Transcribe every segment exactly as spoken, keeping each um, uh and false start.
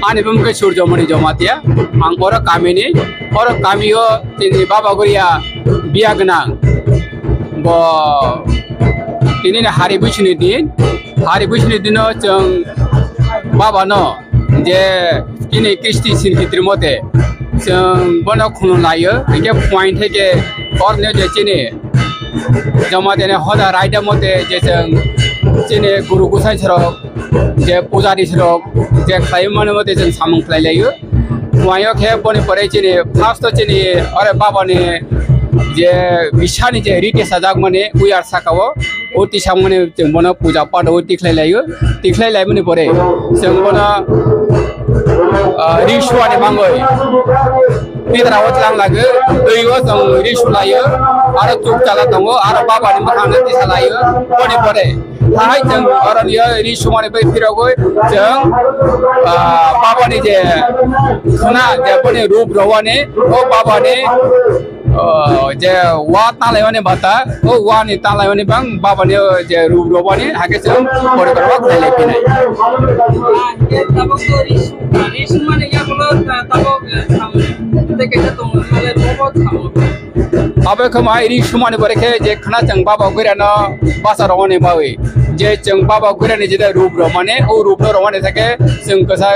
Ani bumung khe Surjomoni Jamatia, ang oro kamini, oro kamio tini Baba Goria biya gwnang. Bo tini ni hari buisini din, hari buisini dino chwng Baba no je tini Kristi sin kitri mote chwng bono khunu laio, hingke point theke orne je chini Jamatia ni hoda raida mote je chwng chini guru gusai srok je pujari srok je khlai mani mote chwng samung khlai laio. Puaio khe boni pore chini first to chini ore Baba ni je bisani je rite sajak mani uyar saka o, o tisang mani chwng bono puja pat o tikhlai laio. Tikhlai lai mani pore chwng bono, ah, ri suani bangoi pitra o tlang lagwi twi o chwng ri sulaio, aro chuk chala tongo, aro Baba ni mwkhang no tisa laio. Boni pore Ahai chwng oroni o ri sumani bai phirogwi chwng, ah, Babani je khna je boni rup rowani, o Babani, oh, je wa talaimani bata, o wani talaimani bang Babani o je rup rowani hake chwng porikrama khlai lai phinai. Ah, hingke tabok to ri su-, ri sumani yagulo ta-, tabok, eh, samung tei kaisa tongo, nale bobo samung. Abo khe mai ri sumani pore khe je khna chwng Baba Goria no basa rwmani bagwi. Je chwng Baba Goria ni je rup rwmani, o rup no rwmani thake chwng kwsa,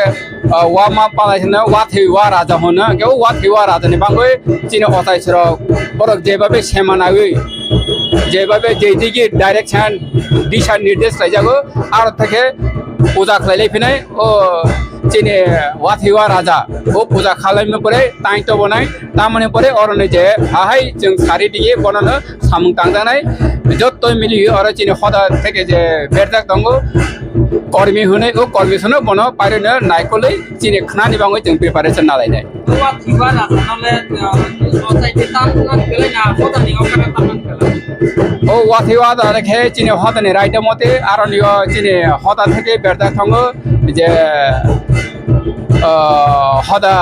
ah, wa ma pala hino, wa thwi wa raja hono. Hwnkhe o wa thwi wa raja ni bagwi chini ochai srok borok je babe sema naiwi, je babe je digi direction, disha nirdesh khlaijago, aro thake puja khlai lai phinai o chini wa thwi wa raja. O puja khlai ma pore tai to bonai. Tamoni pore oroni je ahai chwng sari diye bonono samung tangjaknai jotto mili oro chini hoda theke je berjak tongo kormi hwnwi, o kormi sono bono pairino naikolwi chini khnani bangwi chwng preparation nalainai. O wathiwa rajanole, ah, society tamna belai na hodani okara tamna belai. O wathiwa da khe chini hodani raida mote aroni o chini hoda theke berjak tongo je ah, hoda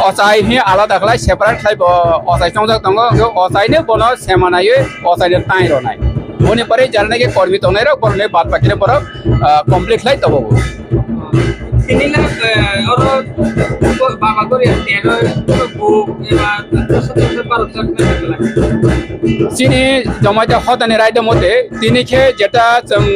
ochai hi alada khlai separate khlai bo ochai chongjak tongo, hwnkhe ochai no bono semanaiwi ochai no tai rwnai. Boni pore jara naki kormi tongnai rok borok ni bad bakire borok, ah, complete khlai tobo. Tini le, eh, oro Baba Goria tero bu eba Chini Jamatia hodani raida mote tini khe jeta chwng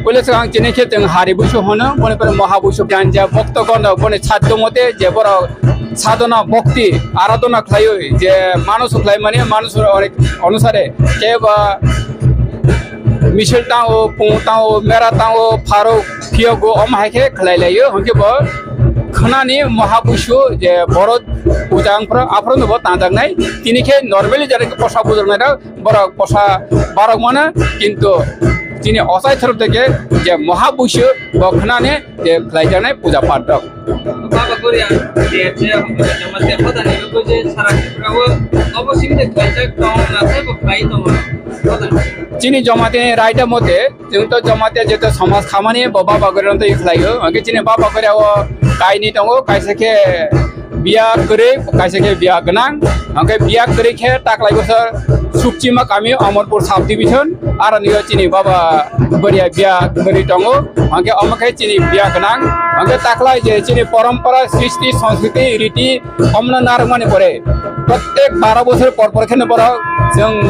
Puila swkang chini khe chwng hari busu hono, boni pore moha busu ganja bhokto gono boni saddo mote je borok sadhana bhakti aradhana khlaiwi je manush khlai mani manush onek onusare khe ba misil tango, pung tango, mera tango, pharo phiyogo om hai khe khlai laio, hwnkhe bo khnani moha busu je borok puja wngphro aphro no bo tangjak nai, tini khe normally jare khe posa bujak nai rok. Borok posa barok mano, kintu chini ochai thorop theke je moha busu bo khnani je khlaijaknai puja pat rok. Baba Goria, je, je, je, mate hodani rok je sara Tripura o obo simi de khlaijak tong na tei bo khlai tongo. Hodani. Chini Jamatia ni raida mote, chwng to Jamatia jeto somaj khamani bo Baba Goria no twi khlaio. Hwnkhe chini Baba Goria o kaini tongo, kaisa khe biya kwrwi, kaisa khe biya gwnang. Hwnkhe biya kwrwi khe taklai bosor Sukchima kami Amarpur sub division, aro nio chini Baba Goria biya kwrwi tongo. Hwnkhe omo khe chini biya gwnang. Hwnkhe taklai je chini porompora, srishti, sanskriti, riti, omno narwkmani pore prottek baro bosor por por kheno borok chwng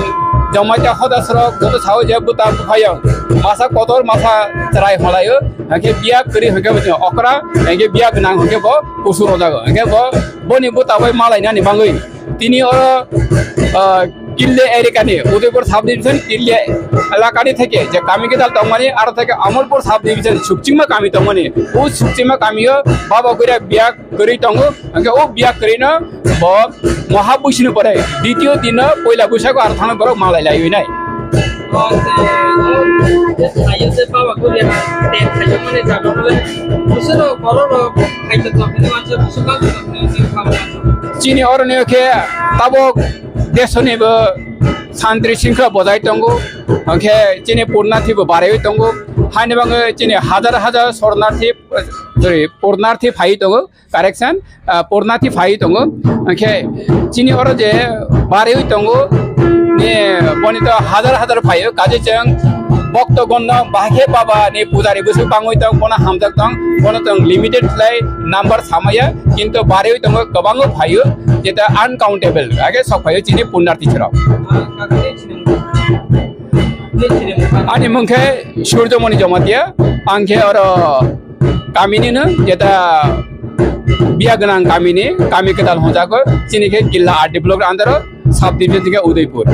Jamatia hoda sorok joto sao je buta buphayong masa kotor masa chwrai holaio. Hwnkhe biya kwrwi hwnkhe bo chwng okra, hwnkhe biya gwnang hwnkhe bo kusu rojago. Hwnkhe bo boni buta bai malainani bangwi tini oro, ah, Kille area ni Udaipur sub division Kille elaka ni theke je kami kedal tongmani, aro theke Amarpur sub division Sukchima kami tongmani. O Sukchima kamio Baba Goria biya kwrwi tongo, hwnkhe o biya kwrwino bo moha buisini pore ditio dino poila buisago aro thangna borok malai laiwi nai. O, je, o, je thaio je Baba Goria, te thaio mane jaga mane, busero borok rok, khaito tongmani manse, busu kang tongmani manse, khamu manse. Chini oroni khe tabok desoni bo santri singkha bojai tongo, hwnkhe chini purnarthi bo baraiwi tongo, haini bagwi chini hajar hajar sornarthi, sorry, purnarthi phaiwi tongo. Correction, ah, purnarthi phaiwi tongo. Hwnkhe chini oro je barwi tongo, ni boni to hajar hajar phaio, kaje chwng Bokto gono bahai khe baba ni pujari bwswk bangwi tong, bono hamjak tong, bono tong limited khlai number samaya, kintu barwi tongo kwbangw phaio, jeta uncountable, age sok phaio chini punarthi chwrok. Ani mung khe Surjomoni Jamatia, ang khe oro kamini no, jeta biya gwnang kamini, kami kwtal hwnjago, chini khe Killa R D block under o, sub division khe Udaipur.